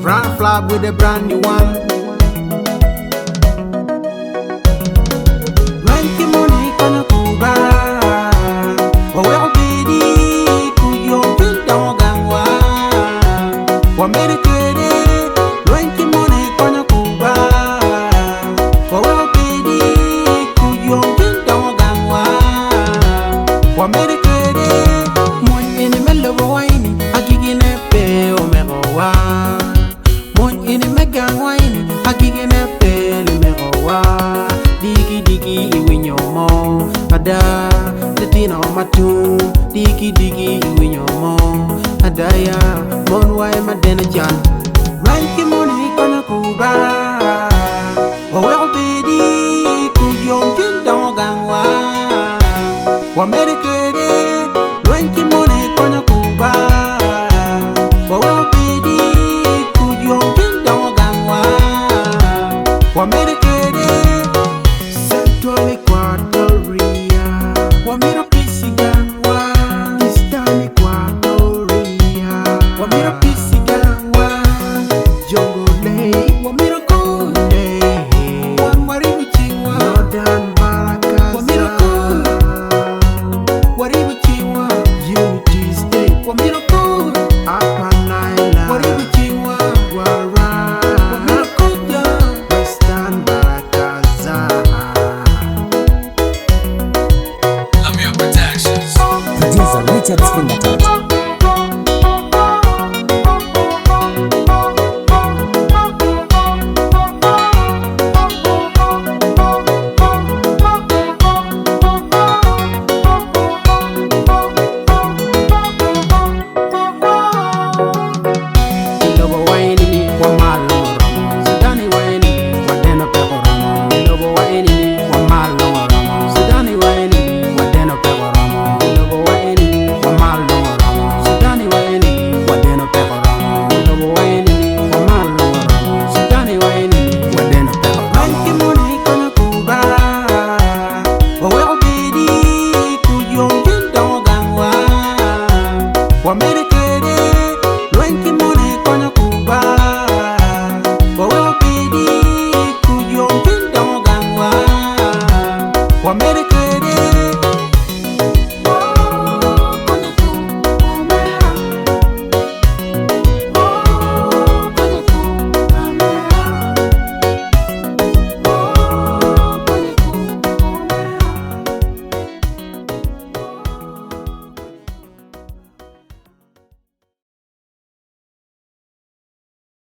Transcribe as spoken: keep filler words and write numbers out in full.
Brand flap with a brand new one. Lweny cï mɔ̈n ë kɔn Kuba, wɔ wek pidi ku yom piny dɔŋ gaŋ wa. Wɔ mɛn këde, lweny cï mɔ̈n ë kɔn Kuba, wɔ wek pidi ku yom piny dɔŋ gaŋ wa. Wɔ mɛn këde, mony ënë mɛ lobo waini, agigi ne pe omego wa. Mony ënë mɛ gaŋ waini, agigi ne pe omego wa. Diki diki iwinyo mo, ada, tetino matu. Diki diki iwinyo mo, ada ya, mon wai maden chan. Lweny cï mɔ̈n ë kɔn Kuba, wɔ wek pidi ku yom piny dɔŋ gaŋ wa. Wɔ mɛn